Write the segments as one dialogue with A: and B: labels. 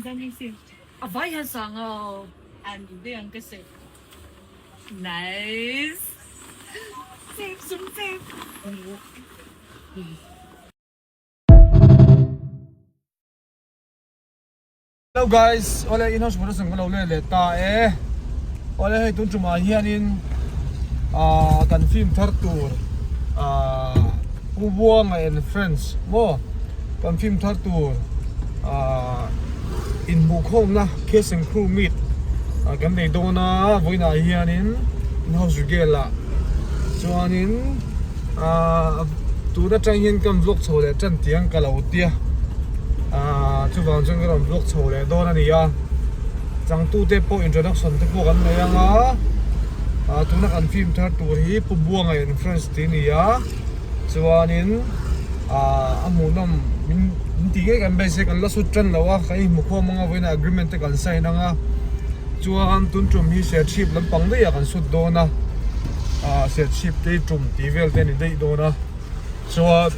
A: Engzah nge A vai hian sang aw. An daih ang ka sawi. Nice. Save sum save.
B: Hello guys, awle in house production ka lo let leh ta e. Awle hei tun tumah hianin ah kan film thar tur ah Pu Buanga and Friends maw kan film thar tur ah inhmuhkhawmna cast and crew meet ah kan nei dawn a vawiinah hianin in house brigade ah chuanin ah tun atang hian kan vlog chho leh tan tiang ka lo tia ah chuvang chuan ka rawn vlog chho leh dawn a ni a changtute pawh introduction te pawh kan nei ang a ah tuna kan film thar tur hi Pu Buanga and Friends tih a ni a chuanin ah a hmuhnawm min min tih ngei kan beisei kan la sut tan lo a kan inhmukhawm ang a vawiin ah agreement te kan sign ang a chuan tun tum hi Serchhip lampang daih ah kan sut dawn a ah Serchhip te tum tih vel te a ni daih dawn a chuan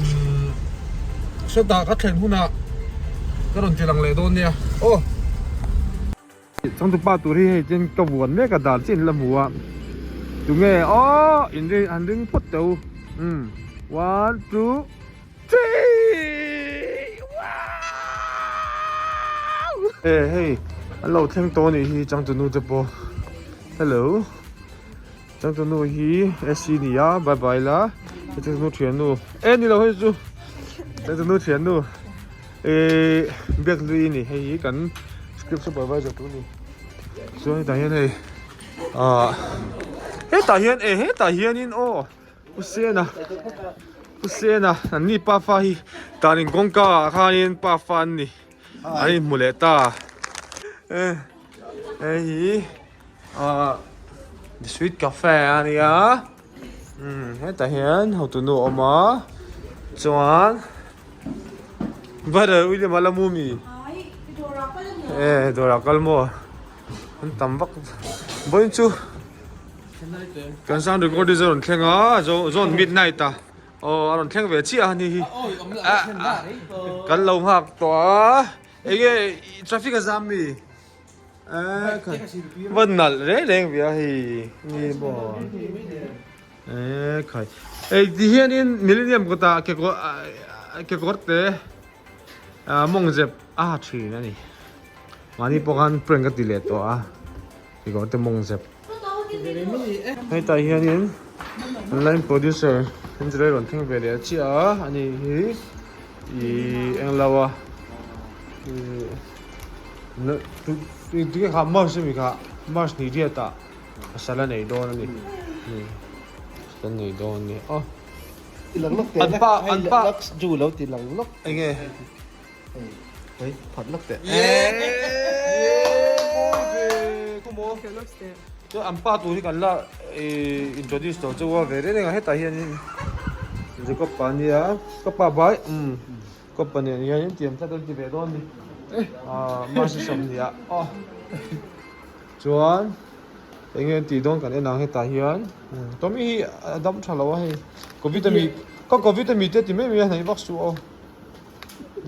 B: umm sawtah ka thlen hunah ka rawn ti lang leh dawn nia aw. Changtupa tur hi hei chuan ka vuan mek a dan chiah in la hmu a tunge aw in ring han ring phawt teh u umm one two three wow e hei an lo thleng tawh a nih hi changtunu te pawh hello changtunu hi S C ni a bye bye la changtunu thiannu e ni lo hei chu changtunu thiannu. Ehh biak hlui a ni hei hi kan script supervisor tur a ni chuan hetah hian hei ahh hetah hian eh hetah hianin aw pu sena pu sena an ni pafa hi tan in kawngka ah khanin pafa an ni an inhmu leh ta eh hei hi ahh the sweet cafe a nia umm hetah hian hotunu a awm a chuan. Brother William a la mu mi? Eh dawrah kal maw? An tam vak vawiin chu kan sound record hi rawn thleng a zone midnight a aw a rawn thleng ve chiah a ni hi kan lo nghak tawh a enge traffic a zam mi? Eh va nalh reng reng ve a hei ni maw eh khai ei ti hianin millennium kawtah kekawr kekawr te mawng zep a ha thin a ni mahni pawh khan prank a ti leh tawh a kekawr te mawng zep hetah hianin line producer engineer rawn thleng ve leh chiah a ani hi ih englo a ih. Tui kha March ami kha March ni riat ah pasal a nei dawn a ni pasal a nei dawn a ni aw an pa an pa
C: ju lo ti lang lawk
B: enge
C: hei phat lawk teh
B: chuan an pa tur hi kan la introduce tawh chu a ve reng reng a hetah hianin Jacob pa ania ka pa bai umm. Company ah hian tiam tlat an ti ve dawn ni ah March 20 ah aw chuan eng nge an tih dawn kan en ang hetah hian Tommy hi a dam tha lo a hei covid ami ka covid ami te ti mai mai a hnaih vak suh aw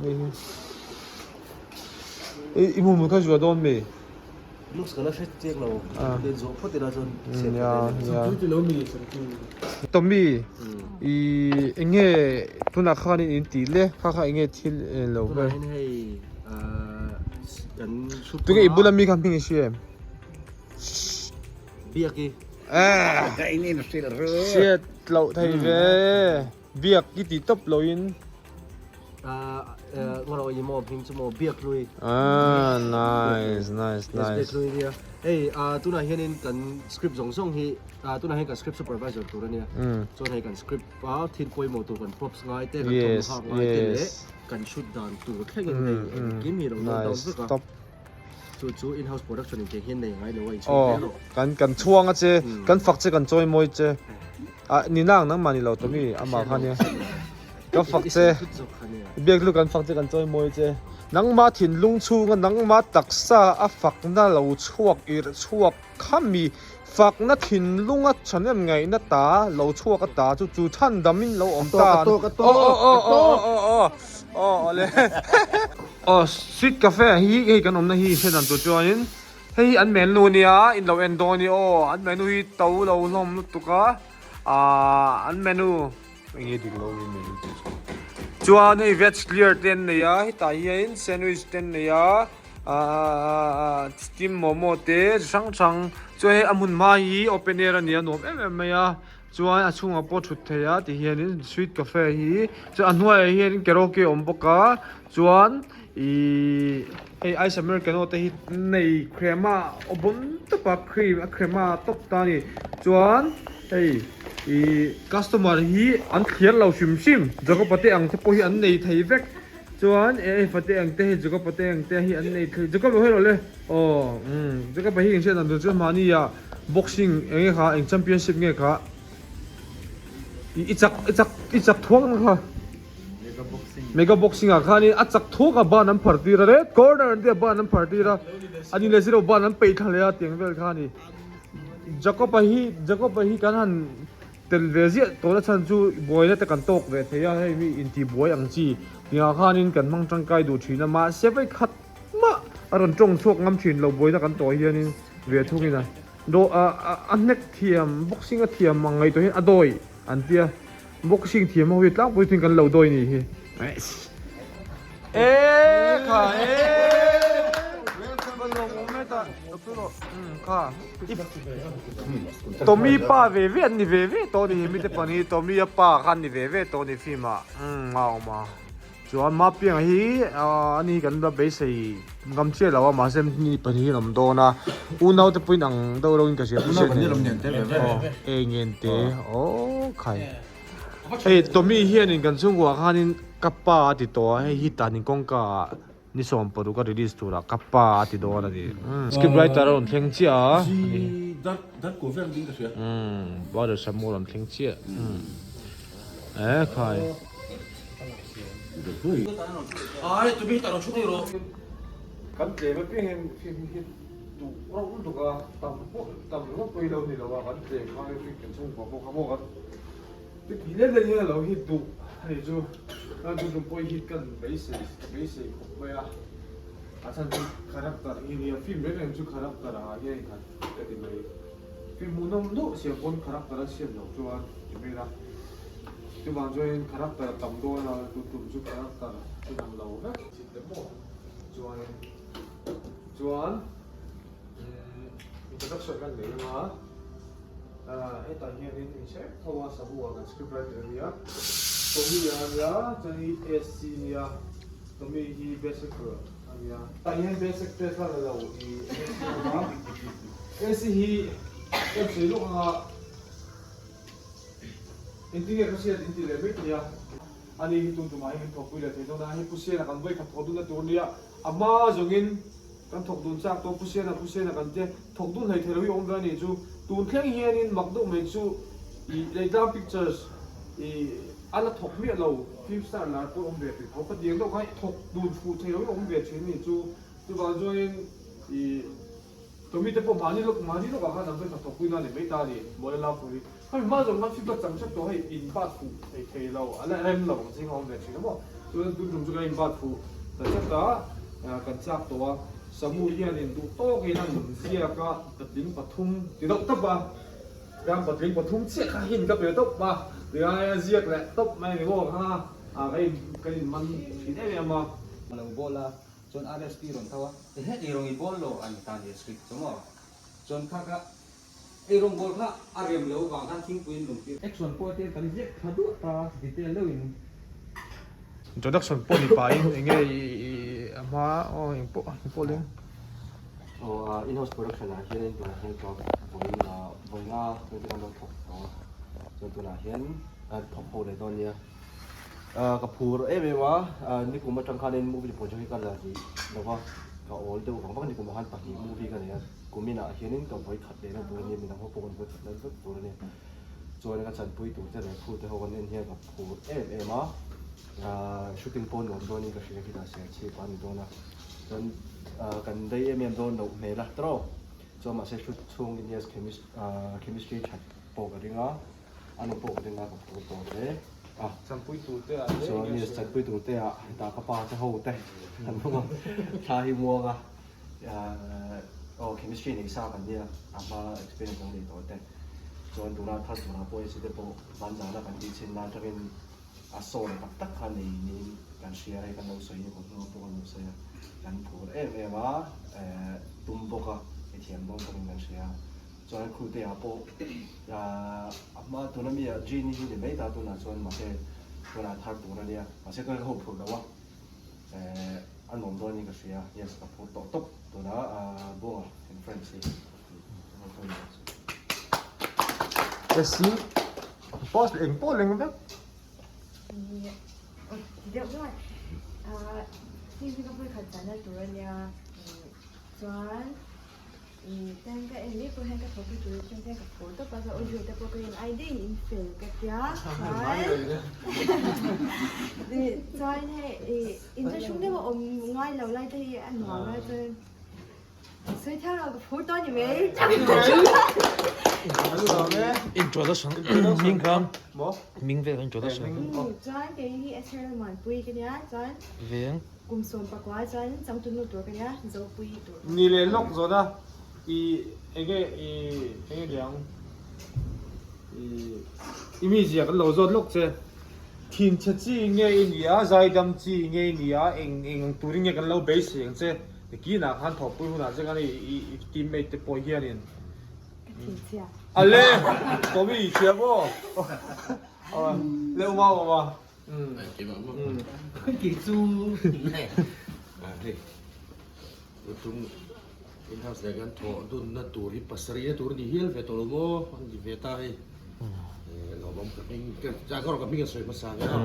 B: hei hi i hmu kha zuah dawn mi.
C: Looks ka la hre chiang lo len zawh phawt ila chuan siam
B: nia nia Tommy i eng nge tunah khan in tih le kha kha eng nge thil lo
C: tunah hian hei kan shoot
B: tunge i bula mi kha hming i hria em
C: biak i
B: hriat loh thei ve biak i ti tawp lo in
C: Ngawrh i maw hming chu maw biak lui.
B: Ah nice nice nice.
C: Biak lui nia. Hei tunah hianin kan script zawng zawng hi tunah hian kan script supervisor tur ania. Chuan hei kan script a thil pawimawh tur kan props ngai te kan thawmhnaw hak ngai te leh kan shoot dan tur thlengin hei engkim hi lo note down vek a. Chu chu in house production in tiang hian nei ngai lo a inchhung hle rawh.
B: Kan kan chhuang a che kan fak che kan chawi mawi che. Ah ni nang nangmah ni lo tawh mi amah kha nia. Ka fak che biak lu kan fak che kan chawi mawi che. Nangmah thinlung chhunga nangmah taksa a fakna lo chhuak irh chhuak kha mi. Fakna thinlunga thahnem ngaihna ta lo chhuak a ta chu chu chhandamin lo awm ta.
C: A tawk, a tawk, a tawk, a tawk.
B: Aw, aw, aw, aw, awle. Aw, Sweet Cafe hi hei kan awmna hi hre dan tur chuanin hei hi an menu ania in lo en dawn i aw, an menu hi to lo hlawm lutuk a, ah an menu eng nge dik lo mi menu tih chu. Chuan hei veg clear te an nei a, hetah hianin sandwich te an nei a. Ahh steam momo te chi hrang hrang chuan hei a hmun hma hi open air a ni a nuam em em mai a chuan a chhungah pawh thut theih a ti hianin sweet cafe hi chuan a hnuaiah hianin karaoke a awm bawk a chuan ihh hei ice americano te hi nei crema aw bawn tawp a cream a crema tawp ta a ni chuan hei ihh customer hi an thliar lo hrim hrim jacob-a te ang te pawh hi an nei thei vek. Chuan e hei fate ang te hei Jacob a te ang te hi an nei thei Jacob lo hei le aw umm Jacob a hi engchhiat dan tur chuan mahni ah boxing eng nge kha eng championship nge kha i i chak i chak i chak thuak na kha
D: Mega boxing
B: mega boxing ah khanin a chak thuak a ban an phar tir a red corner an tia ban an phar tir a ani leh zero ban an peih thla leh a tiang vel kha ani Jacob a hi Jacob a hi kan han Tel ve ziah tawhna chhan chu buaina te kan tawk ve thei a, hei mi inti buai ang chi tingah khanin kan hmang tangkai duh thin a, mahse vei khat mah a rawn tawng chhuak ngam thin lo buaina kan tawh hianin ve thungin a do a a hnek thiam boxing a thiam ang ngaihtuah hian a dawi an tia boxing thiam ho hi tlangpui thing kan lo dawi ni hi. E kha e kha Tommy pa ve ve an ni ve ve tawh a ni hi mite pawh ni Tommy a pa kha an ni ve ve tawh a ni film ah umm a awm a chuan Mapianga hi ahh ani hi kan la beisei ngam chiah lo a mahse ni pahnih hi an awm dawn a unau te pawhin ang deuh reuhin ka hria aw eng en te aw khai hei Tommy hianin kan chhungkuah khanin ka pa a ti tawh a hei hi tanin kawngka ah. Ni 16 a release turah ka pa a ti dawn a ni. Script writer a rawn thleng chiah a. Brother Samu a rawn thleng chiah. E khai. Kan tlem apiang hian film hi duh rauh lutuk a, tam pawh tam ringawt pawh hi lo ni lo a, kan tlem kha hi kan chhungkua pawh kha maw kan Ti let let hian alo hit duh a nih chu chuan chu tum pawh hi hit kan beisei ka beisei khawp mai a a chhan chu character hi nia film reng reng chu character ah hian inkhat ka ti mai film hmuhnawm deuh siam pawn character a siam loh chuan ti mai ila chuvang chuanin character a tam dawn a tun tum chu character chu nang lo vek chin te maw chuanin chuan introduction kan nei anga. Hetah hianin in hre tho a sahu ah kan script writer a nia Tommy a nia chuan hi SC nia Tommy hi best actor a nia tah hian best actress la la lo i SC a awm a SC hi ka sawi lawk anga engtin nge ka hriat in ti leh mai thei a ani hi tun tumah hi min thawkpui leh thei dawn a hei Pu Siana kan vawikhat thawh dunna tur nia a hma zawngin Kan thawk dun chak tawh Pu Siana, Pu Siana kan tia thawk dun hlei thei lo hi awm ve a nih chu. Tun thleng hianin mak deuh mai chu i Leitlang Pictures i a la thawk miah lo, film star lar pawh awm ve tih tho. Ka tiang deuh khan i thawk dun fuh thei lo hi awm ve thin a nih chu. Chuvang chuanin i Tommy te pawh mahni lawk mahni lawkah khan an vawikhat thawkpui na a ni mai ta a ni, Mawla Love hi. Hemi hma zawng khan feedback chang hrep tawh hei in bat fuh thei thei lo a la rem lo ang zing a awm ve thin a maw chuan tun tum chu kan in bat fuh ta chat a kan chak tawh a Samu hian in duh tawk in a nun ziak a patling pathum ti deuh tawp a ram patling pathum chiah kha hin ka pe tawp a ti a a ziak leh tawp mai a ni maw kha a kan in kan in man thin em em a.
E: A lo bawl a chuan RSP rawn tho a ehe eirawng i bawl lo an ta ni a script chu maw chuan kha kha Ei rawngbawl kha a rem lo vang khan thingpui in lung tir.
F: Action pawh te kan ziak tha duah ta detail deuh in.
B: Introduction pawh ni pahin eng nge i a hma aw eng pawh eng pawh leng.
C: Aw a in-house production ah hian tunah hian ka vawi nga vawi nga chuan kan lo thawk tawh a chuan tunah hian a thawk ho leh dawn nia. Ka phur em em a nikum atang khanin movie project hi ka la rih lo va ka awl deuh vang vang nikum ah khan pahnih movie ka nei a. Kum inah hianin ka vawi khat lehna tur a nia, midang ho pawh kan vawi khat leh vek tur a ni. Chuan ka chanpui tur te leh phu te ho kan en hian ka phur em em a, shooting pawh nuam dawnin ka hria khitah serchhip a ni dawn a, chuan kan rei em em dawn loh hmel a tawrh. Chuan mahse shoot chhungin yes chemistry that pawh ka ring a, a nu pawh ka ring a ka phur tawh hle a.
B: Chanpui tur te ah hle
C: Chuan yes chanpui tur te ah hetah ka pa te ho te an awm a, thla hi muang a aw chemistry nei sa kan nia a hma experience ang nei tawh te chuan tuna thar turah pawh AC te pawh van zana kan tih chhin nan atangin a sawn tak tak kha nei niin kan hria hei kan lo sawi ni hnu pawh kan lo sawi a kan phur em em a eh tum bawk a i thiam dawn bawkin kan hria chuan crew te ah pawh ah a hma tuna mi ah Genie hi ni mai ta tunah chuan mahse tunah thar tur a nia mahse ka ho phur lo a eh a nuam dawn in ka hria yes ka phur tawh tawp tunah ah Buanga and friends hi.
B: SC Post eng pawh leng vek.
D: Deuh nuai. Hei hi ka vawi khat zan a tur a nia. Chuan ten ka en mek pawh hian ka thawk hi tur atang ten ka phur tawp a, chuan audio te pawh ka en ai daih in fel ka tia. Chuan hei inchhung deuh a awm ngai lo lai te hi a nuam a chuan.
F: Introduction ming kha ming vel introduction veng
B: Ni leh lawk zawt a i enge i enge liang i i mi zia kan lo zawt lawk che thinchhe chi nge i nia zaidam chi nge i nia eng eng ang turin nge kan lo beisei ang che. Nikinah khan thawhpui hunah che khan i teammate te pawh hianin Ale! Tommy i hria maw? Le uma uma.
G: Kei chu hei tum in-house leh kan thawh dunna tur hi pasarih na tur a ni hial ve tawh lo maw a ni ve ta hei lawmawm ka hming ka ka hming a sawi hmasa ang a ka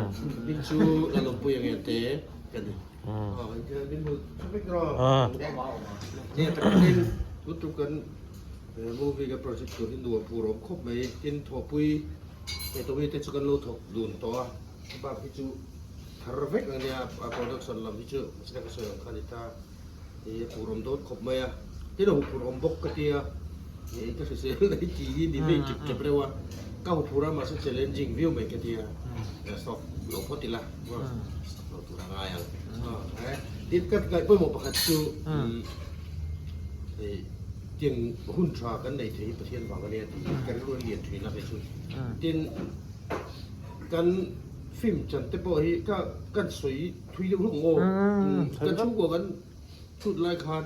G: hming chu Lalawmpuia Ngente ka ni. Movie kan project tur hi nuam phur awm khawp mai tin thawhpui leh tawmi te chu kan lo thawk dun tawh a a bak hi chu thar vek a nia a production lam hi chu mahse ka sawi ang kha a ni ta a phur awm dawn khawp mai a tin a huphurh awm bawk ka tia ka hrisel mai tih hi ni vei tep tep reuh a ka huphurh a mahse challenging viau mai ka tia stop lo phawt ila. Lo tur a ngai ang. Tin ka ngaih pawimawh pakhat chu hei tiang hun tha kan nei thei hi Pathian vang a nia tih hi kan rilru a lian thin a kei chu. Tin kan film chan te pawh hi ka kan sawi thui deuh hlawk maw? Kan chhungkua kan chhut lai khan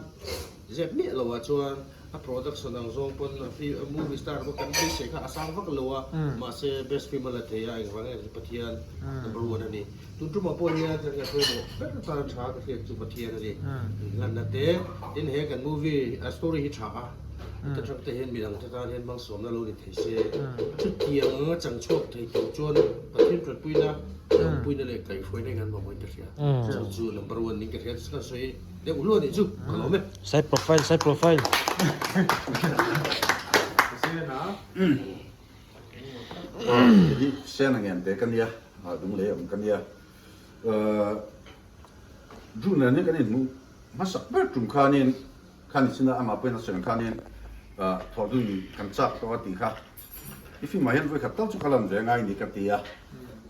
G: zep miah lo ah chuan A production ang zawng pawn a movie star pawh kan beisei kha a sang vak lo a, mahse best film a la thei a, engvang nge chu Pathian number one a ni. Tun tumah pawh hian kan ngaihtuah ber tan tha ka hriat chu Pathian a ni. Inhlanna te, tin he kan movie a story hi tha a, heta tang te hian midang te tan hian malsawmna lo ni thei se, chutiang anga chang chhuak thei tur chuan Pathian tanpuina, awmpuina leh kaihhruaina hi kan mamawh in ka hria. Chu chu number one niin ka hria, ka sawi. Deuh hluah nih chu ka lawm e.
F: Side profile, side profile.
H: Hi sen ang em te ka nia, dung lei awm ka nia. June nen hi kan inhmuh hmasak ber tum khanin khan chin a amah pawhin a sawi ang khanin thawh dun kan chak tawh a tih kha. I film ah hian vawikhat tal chu ka lan ve ngai ni ka ti a,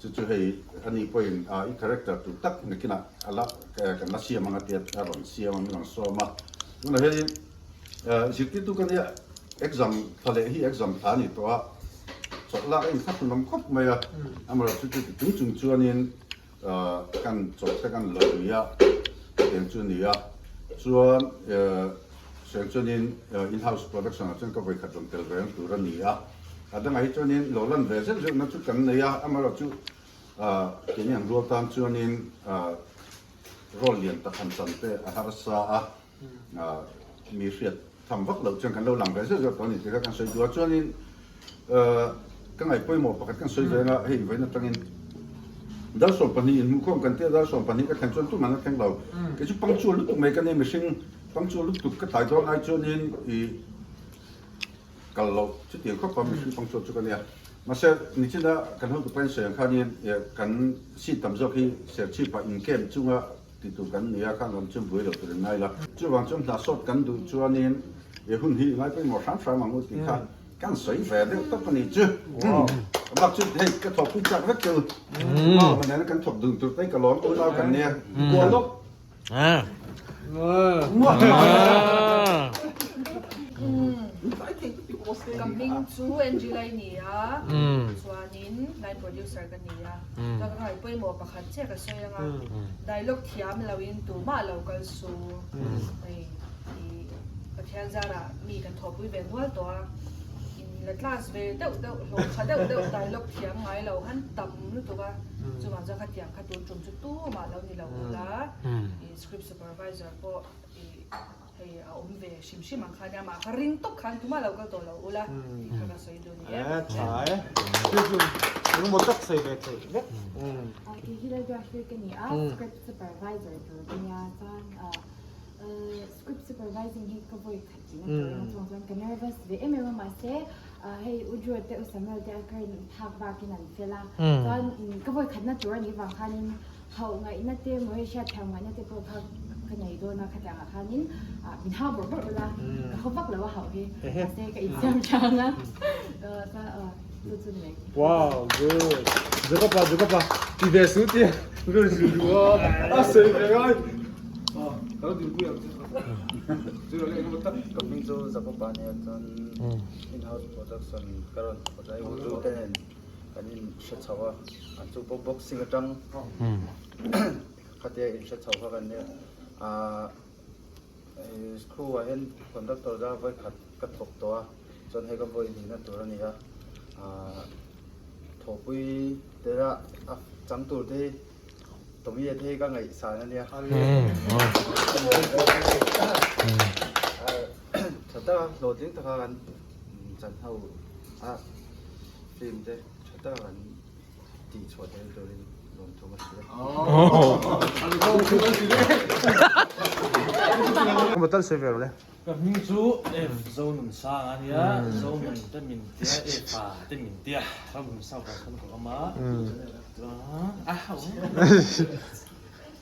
H: chu chu hei ani pawhin i character tur tak nakinah a la kan la siam ang a tia a rawn siam a min rawn sawm a, tunah hianin zirtirtu ka nia exam thla leh hi exam thla a ni tawh a, chawlh lak a inthlahrun awm khawp mai a, amaherawhchu chu ti chung chung chuanin Kan chawlh te kan lo ui a, hetiang chu a ni a. Chuan Seng chuanin in-house production ah chuan ka vawikhat rawn tel ve ang tur a ni a. A dangah hi chuanin lo lan ve zeuh zeuhna chu kan nei a, amaherawhchu chu keini ang rual tan chuanin role lian tak han chan te a harsa a, mi hriat tham vak loh chuan kan lo lang ve zeuh zeuh tawh a ni tih kha kan sawi duh a. Chuanin ka ngaih pawimawh pakhat kan sawi ve anga hei vawiin atangin dar 12 inhmuhkhawm kan tia dar 12 ka thlen chuan tumah an thleng lo. Kei chu punctual lutuk mai ka nia mihring punctual lutuk ka tlai dawn ai chuanin i kal loh chutiang khawp a mihring punctual chu ka nia. Mahse nichina kan hotu pain sawi ang khanin kan seat tam zawk hi serchhip ah in camp chunga ti tur kan ni a, khang lam chu buai loh tur in ngai la. Chuvang chuan hna sawt kan duh chuanin. I hun hi i ngai pawimawh hram hram ang u tih kha kan sawi ve deuh tawp a ni chu. Bak chu hei ka thawkpui chak vek chu. Maw nena kan thawk dun tur te ka lawm unau kan nia. Kual lawk.
A: Ka hming chu Angela i ni a, chuanin line producer ka ni a. Chuan ka ngai pawimawh pakhat chiah ka sawi anga dialogue thiam loin tumah lo kal su. Hei. I Pathian zarah mi kan thawhpui ve nual tawh a, in la class ve deuh deuh, hlawh tha deuh deuh dialogue thiam ngai lo han tam lutuk a, chuvang chuan khatiang kha tun tum chu tumah lo ni lo ula, i script supervisor pawh i hei a awm ve hrim hrim ang khan amah kha ring tawp khan tumah lo kal tawh lo ula tih kha ka sawi duh ni e.
B: Tha e, chu chu engemaw tak sawi ve theih vek.
D: Kei hi Lalbiak Hlui ka ni a, script supervisor tur ka nia chuan Script supervising hi ka vawi khat tihna tur eng chuang chuan ka nervous ve em em a mahse hei U Drew te U Samuel te a ka rin phak bakin an fel a chuan ka vawi khatna tur anih vang khanin hauh ngaihna te emaw hei hriat thiam ngaihna te pawh kha ka nei dawn a khatiang ah khanin min hau bawrh bawrh ula ka haw vak lo a hauh hi mahse ka insiam chang a chuan aw chu chu ni mai.
B: Wow good Jacob-a Jacob-a ti ve su tia rawn hrilh duh a a sawi ve ngai.
I: Ka hming chu Jacob-a nia chuan in-house production ka rawn thawk a, Urdu te nen kan inhre chho a, an chu pawh boxing atang khatia inhre chho kha kan nia. Ahh crew ah hian conductor za vawikhat ka thawk tawh a, chuan hei ka vawi hnihna tur a ni a, ahh thawhpui te a chang tur te hi Tommy a te hi ka ngaihsan a nia. Tha taka hlawhtling taka kan chan ho a film te tha taka kan tih chhuah theih turin lawmthu ka hria.
F: Ka hming chu F Zonun Sang a nia, Zonun te min tia, Efa te min tia, Ramhun South ah chuan ka awm a,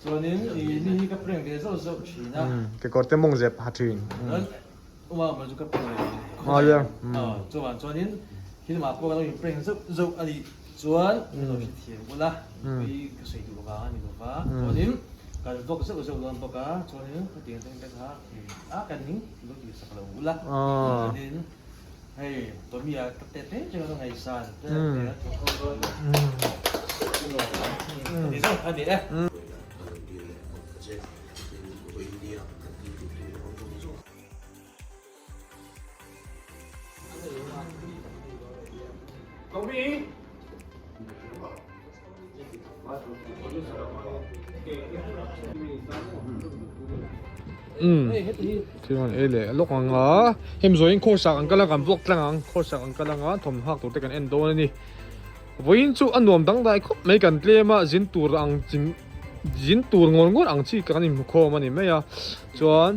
F: chuanin i mi hi ka prank ve zauh zauh thin a.
B: Kekawr te mawng zep ha thin.
F: Uma awm lo chu ka prank ve khawp mai. Chuvang chuanin thil mah pawh ka lo in prank zauh zauh a nih chuan min lo hrethiam ula, nupui ka sawi duh vang a ni lova, chuanin kan vlog zauh zauh dawn bawk a, chuanin khatiang te ka kha. A kan ning lo tih sak lo ula chuanin hei Tommy-a ka te te chu ka ngaihsan te te a thawk ho dawn a ni zawk a ni e.
B: Tommy! Thil an ei leh lawk ang a hemi zawhin course ah kan kal a kan vlog tlang ang course ah kan kal ang a thawmhnaw tur te kan en dawn a ni vawiin chu a nuam dangdai khawp mai kan tlem a zin tur ang chi zin tur ngawr ngawr ang chi kan inhmu khawm a ni mai a chuan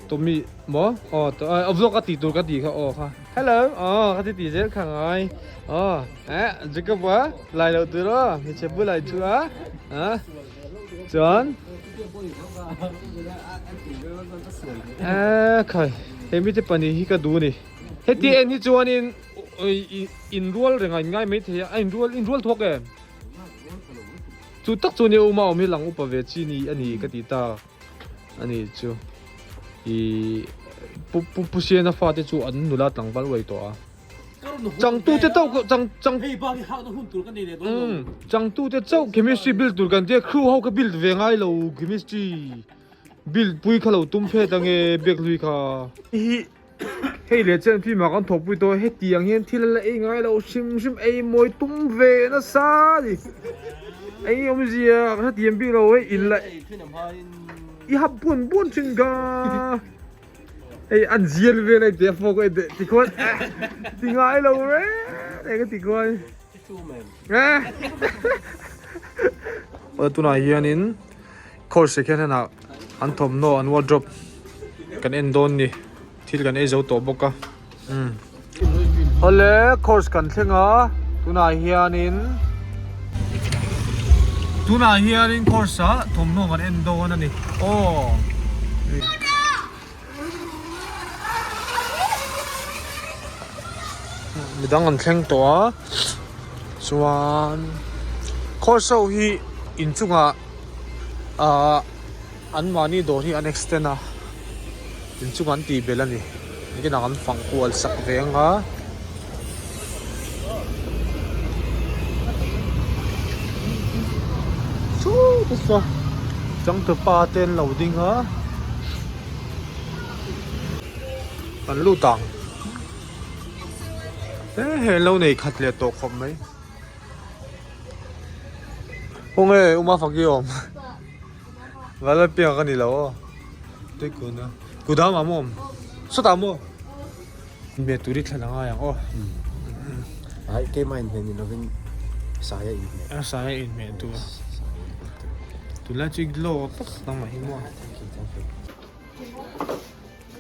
B: Tommy maw aw a vlog a tih tur ka tih kha aw kha hello aw ka ti tih zel kha ngai aw eh Jacob a lai loh tur aw hmeichhe bulah i thu a ah chuan eh khai he mite pahnih hi ka duh a ni heti en hi chuanin inrual reng a inngai maithei a a inrual inrual thawk em chu tak chu nia uma awm hi lang upa ve chi ni a ni ka ti ta. A ni chu ih pu pu pu Siana fate chu an nula tlangval uai tawh a. Changtute chauh chang chang umm changtute chauh chemistry build tur kan tia crew ho kha build ve ngai lo chemistry build pui kha lo tum phet ange biak hlui kha. Hi hei leh chen film ah kan thawhpui tawh a hetiang hian thil a la ei ngai lo hrim hrim ei mawi tum ve nasa a ni eng nge awmzia ka hrethiam bik lo hei in la i hap bun bun thin ka hei an zial vel a inti a fork a inti tikhuan ti ngai lo reng reng a tikhuan tunah hianin. Course ah khian ah an thawmhnaw an wardrobe kan en dawn ni thil kan ei zo tawh bawk a umm awle course kan thleng a tunah hianin tunah hianin course ah thawmhnaw kan en dawn a ni aw. Midang an thleng tawh a chuan course ho hi inchungah ahh an mahni dawr hi an extend a inchungah an tih belh a ni engtin ang an fang kual sak ve ang a. Changtupa te an lo ding a. Kan lut ang. He he lo nei khat leh tawh khawp mai. Khawnge Uma Faki awm. Vanlalpianga ka ni lo aw. Tuikuna. Kudam ah maw awm? Sawtah maw? Inhmeh tur i thlan a ngai ang aw.
C: Ai keimah inhmeh ni lovin saia inhmeh.
B: A saia inhmeh tur. Tunlai chu i glow tak tak mai hi maw.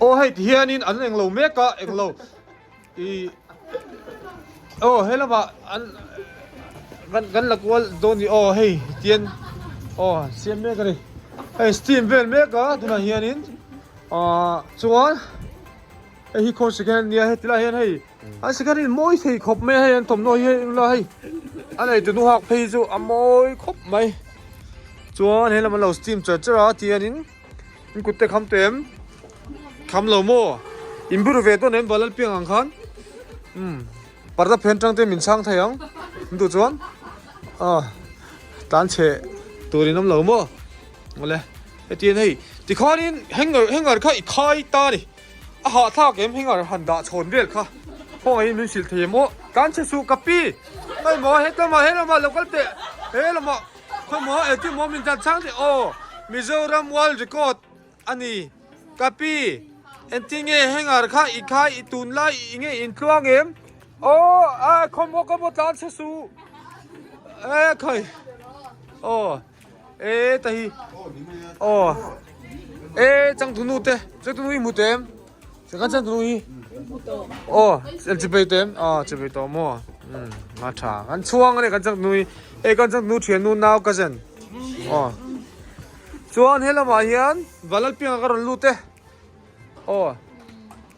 B: Aw hei ti hianin an englo mek a englo ih aw he lamah an kan kan la kual dawn ni aw hei tian aw siam mek a ni hei steam vel mek a tunah hianin ah chuan hei hi khaw second ania heti lai hian hei an second hi mawi thei khawp mai a hei an thawmhnaw hi hei englo hei a nei tunu hak phei chu a mawi khawp mai chuan he lam an lo steam char char a tihianin. In kut te kham teh em? Kham lo maw? In bur ve dawn em Valal piang ang khan? Umm parda phen tang te min chhang thei ang in duh chuan ah tlan chhe tur in awm lo maw? Awle hetiang hei tikhanin hanger hanger kha i khai ta a ni a hahthlak em hanger han dah chhawn vel kha khawngaih in min hrilh thei em aw tlan chhe suh ka pi hei maw hetlama helama lo kal teh helama. Khawmaw engtin maw min dan chang teh aw Mizoram world record a ni ka pi engtin nge hanger kha i khai i tunlai i nge in tluang em aw a khawmaw ka maw tlan che suh e khai aw e ta hi aw e changtunu te changtunu i hmu teh em. Kan chan tu hi. Oh, an chipei tem. Oh, chipei to mo. Um, ma tha. Kan chuang ani kan chan nui. E kan chan nu thian nu nau cousin. Oh. Chuan helama hian valal pianga ka ron lut e. Oh.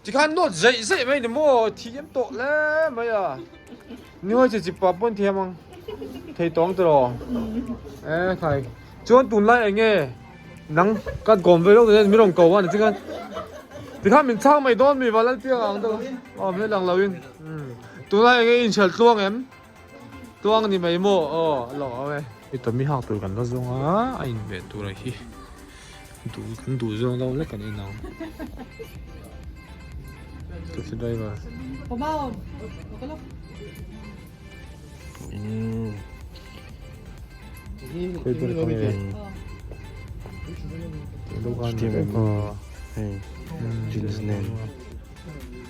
B: Tikhan note zei zei mai ni mo thiam to le mai a. Ni hoi chi chipa pon thiam ang. Thei tawng tro. E khai. Chuan tunlai enge Nang ka kawm ve lawk nen mi rawn ko a ni tikhan tikhan min chhang mai dawn mi va Lalpianga ang deuh a aw hmel ang lo in tunah enge i inchhel tluang em tluang ni mai maw aw a lo awm e. I tawmi hak tur kan la zawng a a inhmeh tur a hi duh kan duh zawng deuh lek kan en ang taxi driver.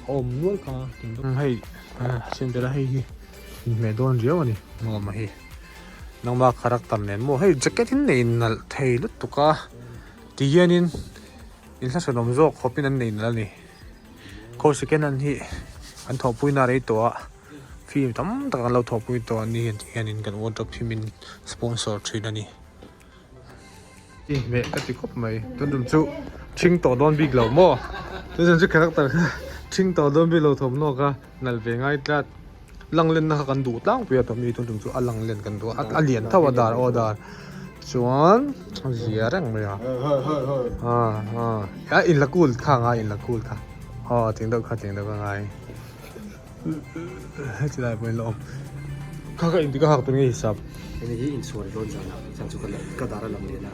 B: Awm nual kha hei center a hei hi inhmeh dawn riau a ni nuam a hi nangma character nen maw hei jacket hi nei nalh thei lutuk a ti hianin inhla hran awm zawk khawpin an nei nalh a ni khaw second hand hi an thawhpui na rei tawh a. Film tam tak an lo thawhpui tawh a ni ti hianin kan wardrobe hi min sponsor thin a ni. Inhmeh ka ti khawp mai tun tum chu thing tawh dawn bik lo maw tun tum chu character kha thing tawh dawn bik lo thawmhnaw kha nalh ve ngai tlat lang lenna kha kan duh tlangpui a tawhmi tun tum chu a lang len kan duh a a lian tho a dar aw dar chuan a zia reng mai a a inla cool kha a ngai inla cool kha aw tiang deuh kha tiang deuh kha a ngai. Heti lai pawhin la awm. Kha ka inti ka hak tur nge hisap.
C: Hei hi insual dawn zan ah zan chu ka dar a lang leh la.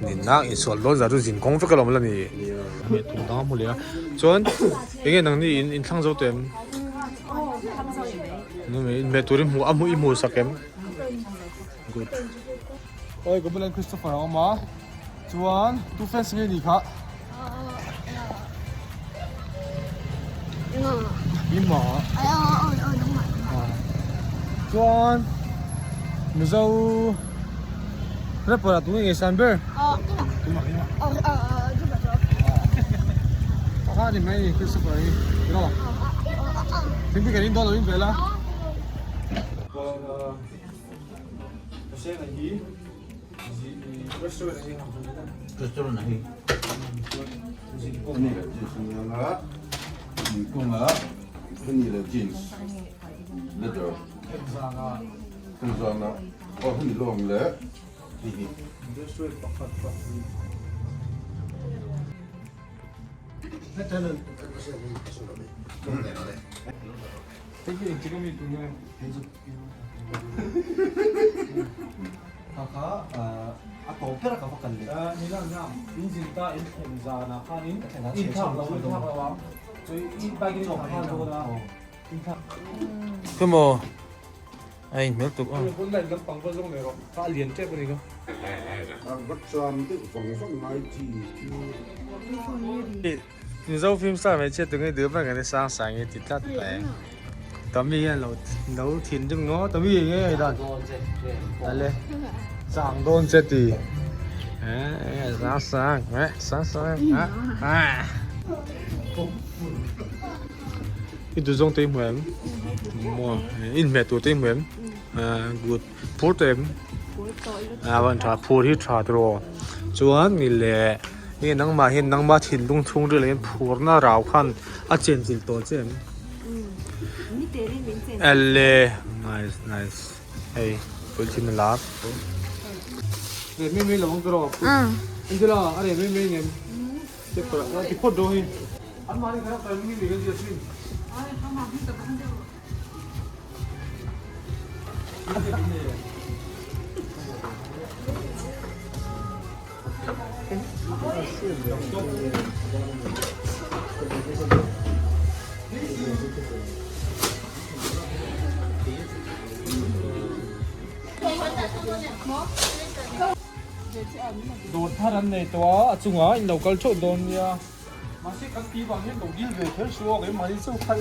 B: Ni nak insual dawn zan chu zin kawng vek a lo awm la ni. Hmeh tur dang a hmu leh a. Chuan enge nang ni in inthlang zo teh em? Inhmeh tur i hmu a hmu i hmu sak em? Good. Oi ka bulah Christopher a awm a. Chuan tu fans nge ni kha? Ima. Chuan Mizo rapper ah tu nge nge san ber? Kha ni mai ni Christopher hi. Tiraw? Thingpui kan in dawn lo in ve la.
H: Restaurant a hi Ani leh jeans a ni ang a, ningkung a ani leh jeans. Leader. Hengzana aw hemi lawm le hei hi.
C: Kha kha a tawp ber a ka va kal leh.
B: In zin ta in thlen zanah khanin in thlak lo in thlak lo ang chu i bike in thlak nghal dawn a in thlak.
F: Khaw a inhmel tuk aw.
B: Hun light lampang va zawng leh rawh kha a lian tep a ni kha.
H: A va cham deuh vang vang ngai chi chu.
F: Mizo film star hmeichhia tunge duh ber kan sang sang hi ti tlat mai. Tommy hian lo lo thinrim ngaw Tommy eng nge dan ale chang dawn che ti eh sang sang eh sang sang ah ah i duh zawng te i hmu em maw in hmeh tur te i hmu em ah good phur tawh em a van tha phur hi tha tiraw chuan ni leh nge nangmah hian nangma thinlung chhung ril ah hian phurna rau khan a chenchilh tawh che em ele nice nice hei puithin a lar
B: Reh mai mai lo ang tiraw Angela a reh mai mai ngem ti phawt dawn hi anmahni kha kan mi ni kan zia thin. Dawr thar an nei tawh a, a chungah in lo kal theuh dawn nia. Mahse kan tih vang hian lo dil ve kher suh a, keimahni chu phal.